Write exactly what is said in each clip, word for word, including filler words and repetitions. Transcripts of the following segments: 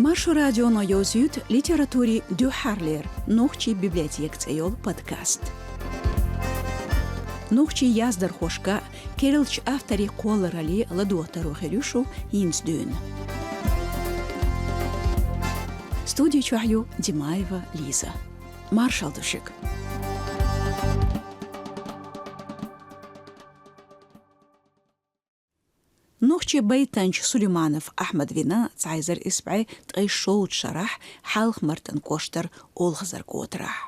Маршо радионо йовзуьйту литературин дуьххьарлера «Нохчийн библиотека» цӀе йолу подкаст. Нохчийн яздархошка, керлачу авторийн кхолларалле ладогӀа таро хир ю шу хӀинца дуьйна. Студи чохь ю Димаева Лиза. Маршалла ду шуьга. Нохчийн байтанча Сулейманов Ахьмада вина цхьа эзар исс бӀе ткъе шолгӀачу шарахь Хьалха-Мартан кӀоштара Олхазарг-Отарахь.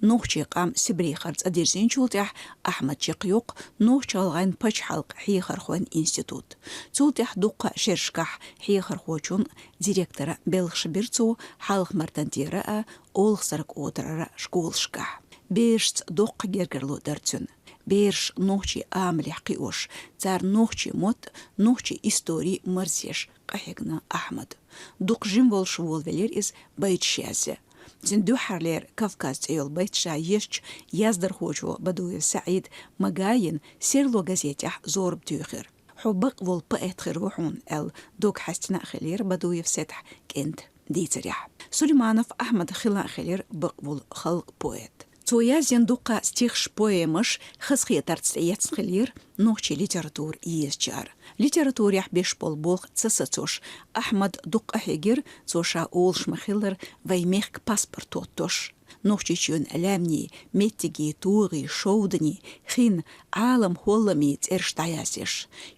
Нохчийн къам Сибрехара цӀа дирзинчул тӀаьхьа Ахьмад чекхйоккху Нохч-ГӀалгӀайн пачхьалкхан хьехархойн институт. Цул тӀаьхьа дуккха а шерашкахь хьехархочун, директора белхаш бира цо Хьалха-Мартан тӀера а, Олхазарг-Отарара школашкахь. Берашца доккха гергарло дара цуьнан. Бераш нохчийн амалехь кхиош, царна нохчийн мотт, нохчийн истори марзъеш къахьегна Ахьмад. Дукха жима волуш волавелира иза байташ язъян. Цуьнан дуьххьарлера «Кавказ» цӀе йолу байт ша езачу яздархочо Бадуев СаӀида Магаевна «Серло» газетехь зорба туьйхира. «Хьо бакъволу поэт хир ву хьуна», — аьлла, дог хьаьстина а хилира Бадуев Сетахь кӀентан дийцарехь. Сулейманов Ахьмад хилла а хилира бакъволу халкъан поэт. Цо язйина дуккха а стихаш, поэмаш хазахетарца тӀеэцна хилира нохчийн литература езачара. Литературехь беш болу болх ца сацош, Ахьмада дукха къахьегира, цо ша олуш ма-хиллара, вайн мехкан паспорт хӀоттош. Нохчийчоьнан лаьмнийн, меттигийн, тогӀийн, шовданийн, хин, Ӏаламан хӀолламийн цӀераш дӀаязъеш,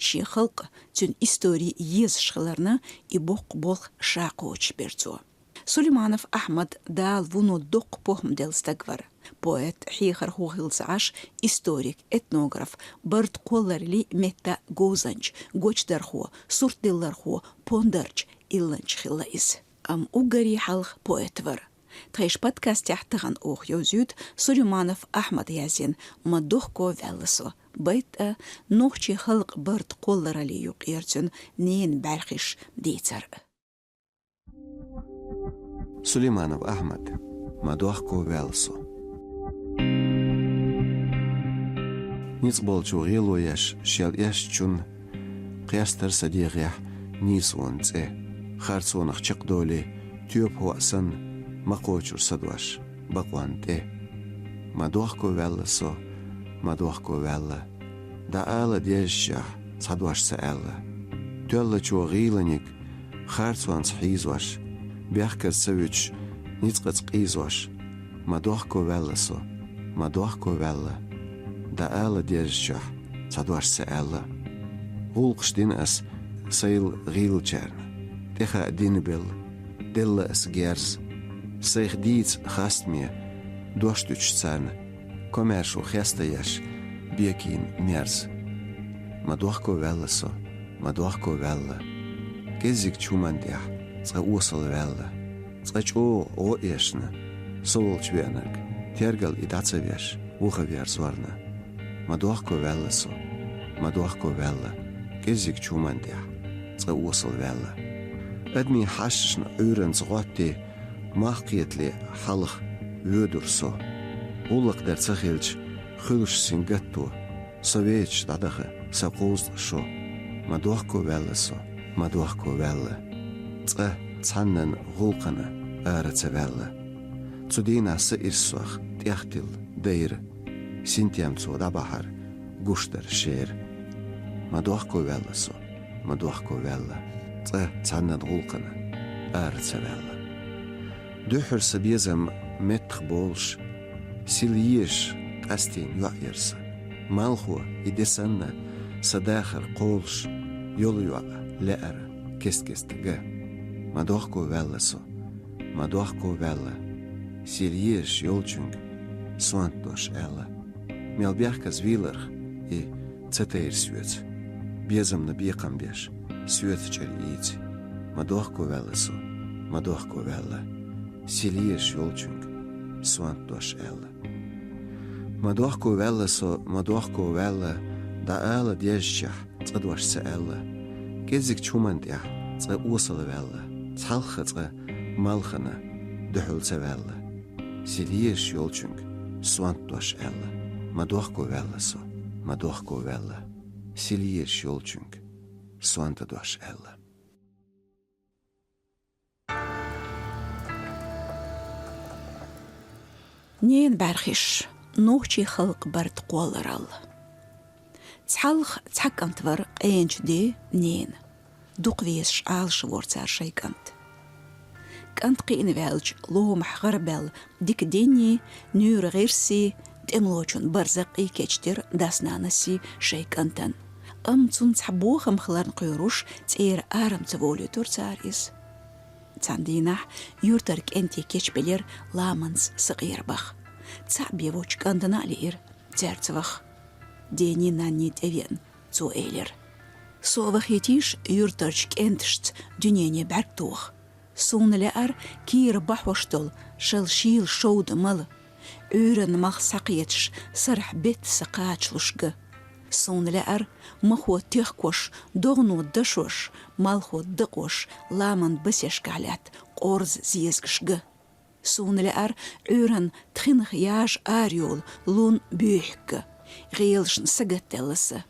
шен халкъан, цуьнан истори езаш хиларна, и боккха болх ша кхочушбира цо. Сулейманов Ахьмад Дала вуно доккха похӀма делла стаг вара. Поэт, хьехархо хилла ца Ӏаш, историк, этнограф, барда кхоллараллин метта говзанча, гочдархо, суртдиллархо, пондарча, илланча хилла иза. Амма уггаре хьалха поэт вара. Тхайн подкастехь тахана оха йовзуьйту Сулейманов Ахьмада язйина «Ма дохко ваьлла со» байт а, нохчийн халкъан барда кхоллараллин юкъера цуьнан ненан бӀаьрхиш дийцар а. Сулейманов Ахьмад, «Ма дохко ваьлла со». Ницкъ болчо гӀело еш шел эшначунна, кхестара сан дегӀехь нийсонан цӀе. Харцонах чекхдолий, тоьпа хӀоа санна, ма кхочура сан дош бакъонна тӀе. Ма дохко ваьлла со, ма дохко ваьлла, дӀаала дезачохь цхьа дош ца аьлла. Тоьллачо гӀийланиг харцонца хьийзош, бехказа ца вуьтуш, ницкъаца къийзош, ма дохко ваьлла со, ма дохко ваьлла, дӀаала дезачохь цхьа дош ца аьлла. ГӀуллакхаш дина ас сайла гӀийлачарна, тӀеха а дина белла, делла ас герз. Сайх дийца хастаме дош дуьтуш царна, комаьршо хеста еш бекийн мерз. Ма дохко ваьлла со, ма дохко ваьлла, кӀеззигчу хӀуманна тӀехь цкъа осал ваьлла. Цкъа чӀогӀа гӀо эшна, со волчу веанарг, тергал и дӀа ца веш, вуха вер зорна. Ма дохко ваьлла со, ма дохко ваьлла, кӀеззигчу хӀуманна тӀехь цкъа осал ваьлла. Адамийн хьашташна Ӏуьйранца гӀоттий, мах кхетале хьалха воьдура со. ГӀуллакх дар ца хилча, хуьлуш сингатто, со веача дӀадаха сан кхузткъа шо. Ма дохко ваьлла со, ма дохко ваьлла, цкъа цхьаннан гӀуллакхана ара ца ваьлла. Цу дийнахь сан ирс сох тӀех тилла дайра, синтем цо дӀабахьара гуш дара шера. Ма дохко ваьлла со, ма дохко ваьлла, цкъа цхьаннан гӀуллакхана ара ца ваьлла. Дуьххьара сан безам меттах болуш, сила езаш къаьстина йоӀ яра сан. Малхо, и де санна, сан дахар кхолуш, йолу йоӀ лаьара кест-кеста ган. Ма дохко ваьлла со, ма дохко ваьлла, сила езаш йолчуьнга сонта дош аьлла. Мел бехказа вийларх и ца тайра соьца, безамна бекхам беш, соьца чӀир ийца. Ма дохко ваьлла со, ма дохко ваьлла, сила езаш йолчуьнга сонта дош аьлла. Ма дохко ваьлла со, ма дохко ваьлла, дӀаала дезачохь цкъа дош ца аьлла. КӀеззигчу хӀуманна тӀехь цкъа осал ваьлла, цхьалха цкъа малхана дуьхьал ца ваьлла. Сила езаш йолчуьнга сонта дош аьлла. Ма дохко ваьлла со, ма дохко ваьлла, сила езаш йолчуьнга сонта дош аьлла. Ненан бӀаргаш. Нохчийн халкъан барт кхолларал. Цхьалха цхьа кӀант вар къеначу ден ненан. Дукха везаш Ӏалашвора цара шайн кӀант. КӀант кхиъна ваьлча, ломахь гӀарабаьлла дика дийна, нуьйра гӀирсий, тӀемалочун барзакъий кечдира дас-нанасий шайн кӀантана. Амма цунна цхьа бохам хиларна кхоьруш, цӀера арам ца волуьйтура цара иза. Цхьана дийнахь юьртара кӀентий кечбелира ламанца сакъерабаха. Цхьаъ бен воцчу кӀантана а лиира цаьрца ваха. Дений-нанний тӀевеана, цо элира: «Со вахийтийша юьртарчу кӀенташца дуьнене бӀаьрг тоха. Суна лаьара кийра бахьош долу шал шийла шовда мала, Ӏуьйранна малх схьакхеташ, сарахь бетта сан кхачалуш ган. Суна лаьара махо техкош, догӀано дашош, малхо дакъош, ламан басешкахь лаьтта къорза зезагаш ган. Суна лаьара Ӏуьйранна тхинах яжа арайолу лун буьйхьиг ган. ГӀелашна сагатделла сан.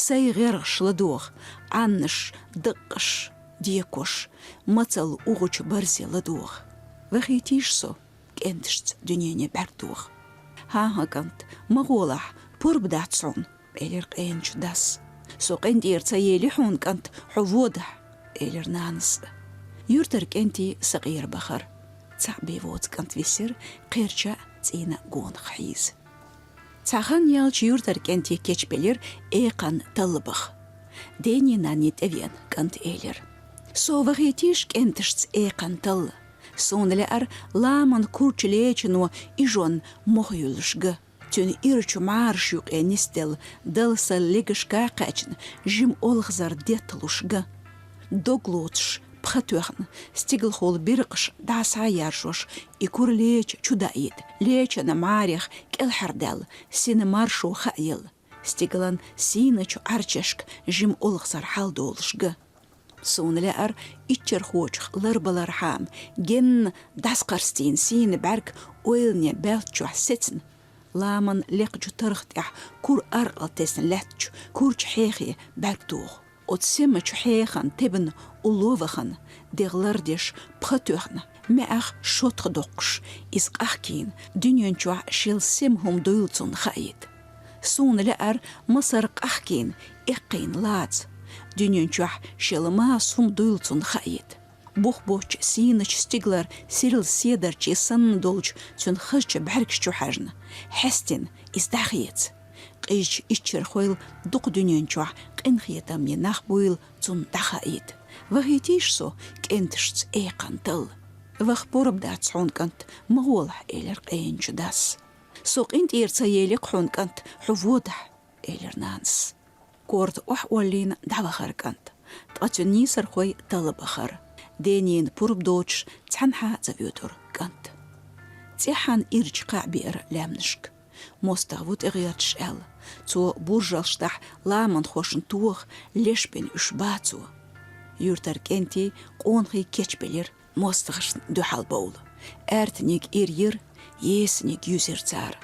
Сайн гӀергӀаш ладогӀа, Ӏаннаш, даккъаш, декош, мацалла угӀучу барзе ладогӀа. Вахийтийша со, кӀенташца дуьнене бӀаьрг тоха». «ХӀан-хӀа, кӀант, ма гӀолахь, пурба дац хьуна», — элира къеначу дас. «Со къинтӀера ца ели хьуна, кӀант, хьо водахь», — элира нанас. Юьртара кӀентий сакъерабахара. Цхьаъ бен воцу кӀант висира кхерча а, цӀийна а гонах хьийза. Цхьа хан яьлча юьртара кӀентий кечбелира экханна талла баха. Дений-нанний тӀевеана кӀанта элира: «Со вахийтийша кӀенташца экханна талла. Суна лаьара ламан курчу лечано ижонна мохь юьллуш ган. Цуьнан ирачу мӀараш юкъе нисделла, Далла сан легашка кхаьчна, жима олхазар детталуш ган. Дог лоцуш, пха тоьхна, стигалхула биркъаш дӀа схьа а яржош, и кура леча чу даийта, лечан мӀарех кӀелхьардаьлла, сина маршо хаа елла, стигалан сийначу Ӏарчашка жима олхазар хьалдолуш ган. Суна лаьара иччархочух ларбалархьама, генна дӀасакхарстийна сийна бӀаьрг ойлане баьлччохь сецна, ламан лекхачу тарха тӀехь кура аркъал тесна лаьттачу курчу хьехе бӀаьрг тоха. Оцу семачу хьехан тебна улло вахана, дегӀ лардеш пха тоьхна, маьӀах шотха доккхуш, иза къахкийна, дуьнен чохь шел сема хӀума дуйла цунна хаийта. Суна лаьара масар къахкийна, эккхийна лаца, дуьнен чохь шел маса хӀума дуйла цунна хаийта. Бух боцчу сийначу стигалара сирла седарчий санна долчу цуьнан хазачу бӀаьргаш чу хьаьжна, хьаьстина, иза дӀахеца. Къизачу иччархойла дукха дуьнен чохь къинхетаме нах буйла цунна дӀахаийта. Вахийтийша со кӀенташца экханна талла». «Ваха пурба дац хьуна, кӀант, ма гӀолахь», — элира къеначу дас. «Со къинтӀера ца ели-кх хьуна, кӀант, хьо водахь», — элира нанас. Корта охьаоллийна дӀавахара кӀант. Ткъа цуьнан нийсархой талла бахара. Денийна пурба доцуш цхьанхьа а ца оьтура кӀант. ЦӀеххьана ирча кхаъ беара лаьмнашка. МостагӀа ву тӀегӀерташ аьлла. Цо буржалш тӀехь ламанхошна тоха, леш бина уьш бацо. Юьртара кӀентий, къонахий кечбелира мостагӀашна дуьхьал бовла. Аьртаниг ир йира, есаниг юьзира цара.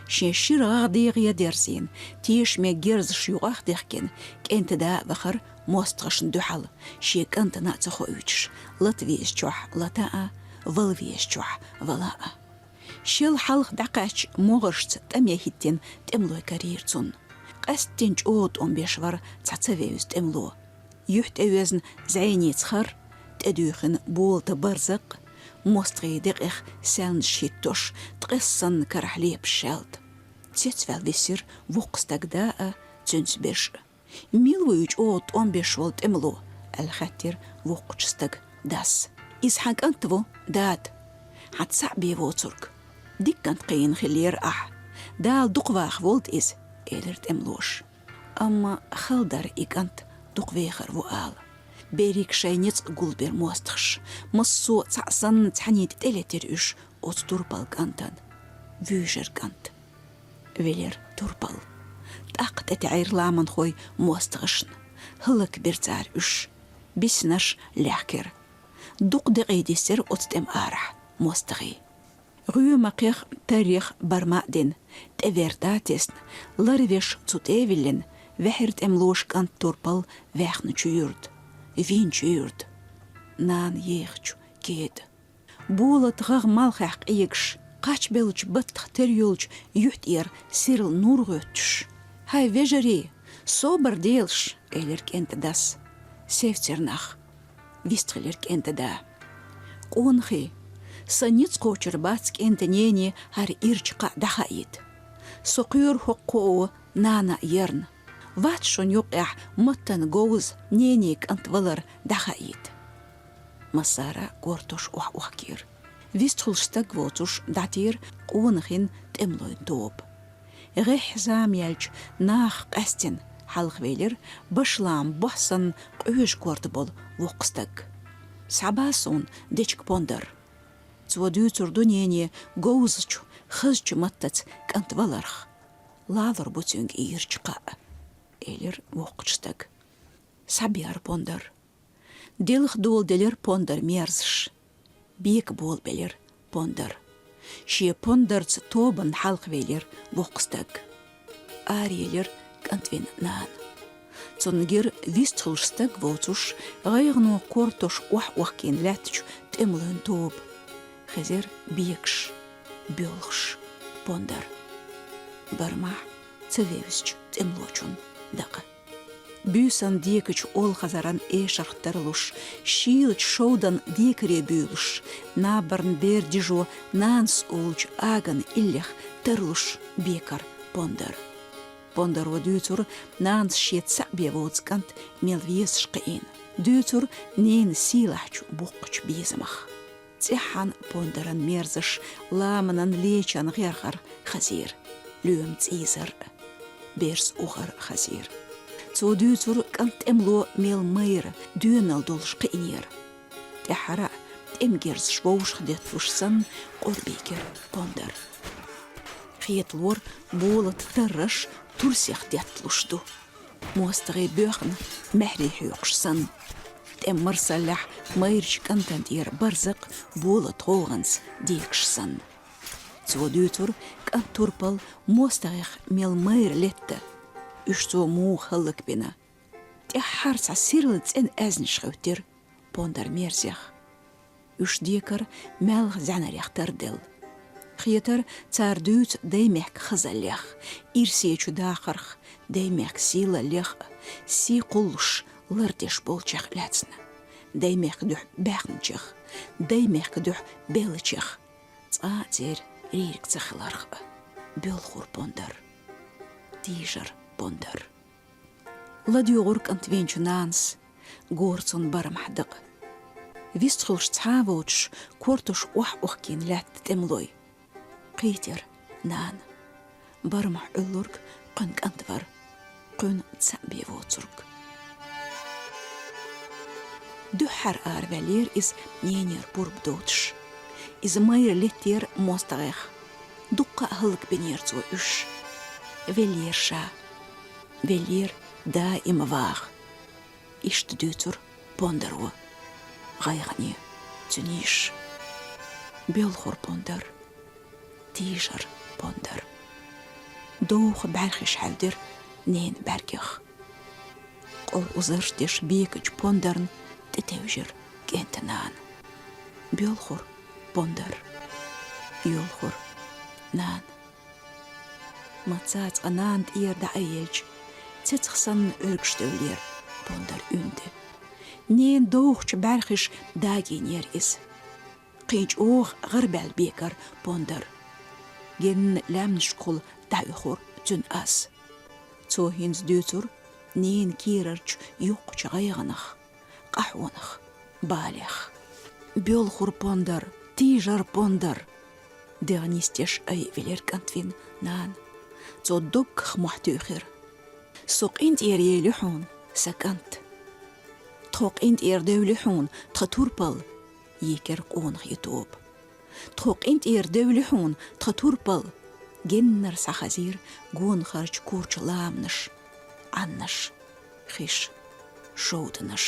Шен шира гӀагӀ дегӀе дерзийна, тешаме герзаш юкъах дехкина, кӀентан да а вахара мостагӀашна дуьхьал, шен кӀантана а ца хоуьйтуш, лата везачохь лата а, вала везачохь вала а. Шел хьалха дӀакхаьчча могӀаршца тӀаме хӀиттина тӀемалой карийра цунна. Къаьсттина чӀогӀа тӀом беш вара цхьа ца вевза тӀемало. Юьхь тӀевоьзна зӀене цхьар, тӀедуьйхина болата барзакъ, мостагӀийн декъех саьлнаш хӀиттош, ткъес санна карахь лепаш шаьлта. Цецваьлла висира воккха стаг да а, цуьнца берш а. «Мила ву и чӀогӀа тӀом беш волу тӀемало?» — аьлла хаьттира воккхачу стага дас. «Иза хьан кӀант ву, дада. Хьан цхьаъ бен воцург. Дика кӀант кхиийна хиллера ахь. Дала дукха ваха волда иза», — элира тӀемалоша. Амма хала дара и кӀант дукха вехар ву ала. Берриг шайн ницкъ гулбира мостагӀаша. Массо а цхьаъ санна цхьаьний тӀе тӀелетира уьш оцу турпал кӀантана. Вуьйжира кӀант. Велира турпал. ТӀаккха тӀетаьӀира ламанхой мостагӀашна. ХӀаллакбира цара уьш. Биснарш лехкира. Дукха декъий диссира оцу тӀеман арахь мостагӀий. ГӀоьмакхех, таррех барма а дина, тӀе верта а тесна, ларвеш цу тӀе а виллина, ваьхьира тӀемалоша кӀант турпал ваьхначу юьрта, вийначу юьрта. Нана ехачу кеда. Болата гӀагӀ малхехь къегаш, кхачбеллача баттах тера йолча юьхь тӀера сирла нур гӀоьтташ. «ХӀай, вежарий, собар делаш», — элира кӀентан дас. «Севцира нах», — вистхилира кӀентан да. «Къонахий, сан низ кхочур бац кӀентан нене хӀара ирча кхаъ дӀахаийта. Со кхоьру хӀокхо а, нана а ярна. Вац шун юкъехь маттана говза нене кӀант валар дӀахаийта». Массара а кортош охьаохкийра. Вистхуьлуш стаг воцуш дӀатийра къонахийн тӀемалойн тоба. ГӀеххьа зама яьлча, наха къаьстина хьалхавелира башлама бохь санна къоьжа корта болу воккха стаг. «Схьаба суна дечиг, Пондар». «Цо дуьйцур ду нене говзачу, хазачу маттаца кӀант валарх. Лалур бу цуьнга и ирча кхаъ», — элира воккхачу стага. Схьабеара Пондар. Делха доладелира Пондар мерзаш. Бека болабелира Пондар. Шен Пондарца тобанна хьалхавелира воккха стаг. Араелира кӀантвина нана. Цунна гира вистхуьлуш стаг воцуш, гӀайгӀано кортош охьаохкийна лаьттачу тӀемалойн тоба. Хезира бекаш, боьлхуш Пондар. Барамехь ца вевзачу тӀемалочун дакъа. Буьйсанна декачу олхазаран эшарх тарлуш, шийлачу шовданан декаре буьйлуш, набарна бер дижо нанас олучу аган иллех тарлуш бекара Пондар. Пондаро дуьйцура нанас шен цхьаъ бен воцу кӀант мел везаш кхиийна. Дуьйцура ненан сийлахьчу боккхачу безамах. ЦӀеххьана Пондаран мерзаш ламанан лечан гӀерхар хазийра, лоьма цӀийзар а, берза ухар а хазийра. Цо дуьйцура кӀант тӀемало мел майра, доьналла долуш кхиънера. ТӀаьххьара а тӀеман герзаш вовшах детталуш санна, къорбийкира Пондар. Хеталора болат тарраш турсех детталуш ду. МостагӀий боьхна маьхьарий хьоькхуш санна, тӀеман марсаллехь майрачу кӀантана тӀера барзакъ болат гӀовгӀанца декаш санна. Цо дуьйцура кӀант турпал мостагӀех мел майра летта, уьш цо муха хӀаллакбина. ТӀаьххьара цхьа сирла цӀена аьзнаш хевтира Пондар мерзех. Уьш декара маьлха зӀаьнарех тарделла. Хетара, цара дуьйцу даймехкан хазаллех, ирсе чу дахарх, даймехкан сийлаллех а, сий кхуллуш лардеш болчех а лаьцна, даймехкан дуьхьа баьхначех, даймехкан дуьхьа беллачех, цкъа а церан рийриг ца хиларх а. Боьлхура Пондар. Тийжара Пондар. ЛадоьгӀура кӀант веанчу нанас, гора цунна барамехь дакъа. Вистхуьлуш цхьа а воцуш, кортош охьа-охкийна лаьтта тӀемалой. Кхийтира нана. Барамехь Ӏуьллург кхуьнан кӀант вара, кхуьнан цхьаъ бен воцург. Дуьххьара араваьллера иза ненера пурба доцуш. Иза майра леттера мостагӀех. Дуккха а хӀаллакбинера цо уьш. Веллера ша. Веллера даима ваха. Иштта дуьйцура Пондаро. ГӀайгӀане цуьнан йиша. Боьлхура Пондар. Тийжара Пондар. Довха бӀаьрхиш хьаьвдира ненан бӀаьргех. Къовла узарш деш бекачу Пондарна тӀетевжира кӀентан нана. Боьлхура Пондар. Йоьлхура нана. Ма цаца а нана тӀера дӀаайъелча, цецах санна Ӏуьргаш девллера Пондар уьнда. Ненан довхачу бӀаьрхиша дагийнера иза. Кхин чӀогӀа гӀарабаьлла бекара Пондар. Генна лаьмнашкахула дӀаоьхура цуьнан аз. Цо хӀинца дуьйцура ненан кийрарчу йоккхачу гӀайгӀанах, къахьонах, балех. Боьлхура Пондар, тийжара Пондар! ДегӀ нисдеш айавелира кӀантвина нана. Цо доггах мохь туьйхира. Со къинтӀера елли хьуна, сан кӀант. Тхо къинтӀера девлли хьуна, тхан турпал, йийкира къонахий тоба. Тхо къинтӀера девлли хьуна, тхан турпал! Геннара схьахазийра гонахарчу курчу ламанаш, Ӏаннаш, хиш, шовданаш.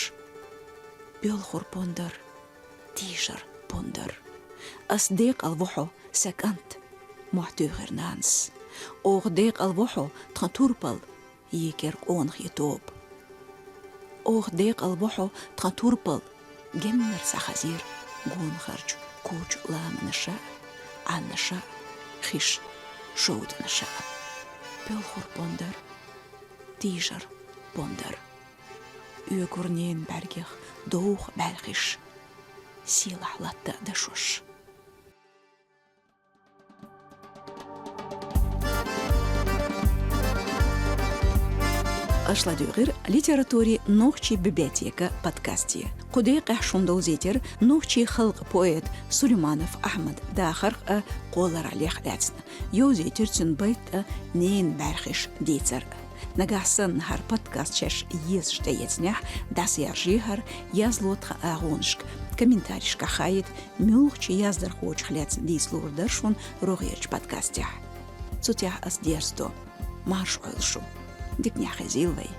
Боьлхура Пондар, тийжара Пондар! Ас декъал ву хьо, сан кӀант, мохь туьйхира нанас. Оха декъал ву хьо, тхан турпал, йийкира къонахий тоба. Оха декъал ву хьо, тхан турпал! Геннара схьахазийра гонахарчу курчу ламанаша, Ӏанаша хиш шовданашаа. Пелхур пондар, тийжар пондар. Оьгур ненан бӀаргех довха бӀаьрхиш, сийлахь латта дашош. Аша ладугӀира литератури нохчий библиотека подкасте. Кху декъехь шун довзийтира нохчий халкъ поэт Сулейманов Ахьмад дахарх а кхолара лех лаьцна. Йовзийтира цуьнан байт а, ненан бӀаьрхиш дийцар а. Нагахь санна хӀара подкаст шаьш езаш тӀеэцнехь, дӀасаяржий хӀара, язло тхан агӀонашка, комментарийшка хаийта, муьлххачу яздархочух лаьцна дийца луур дара шуна рогӀерчу подкастехь. Цу тӀехь ас дерзадо. Марша Ӏойла шу. Диканехь хезийла вай.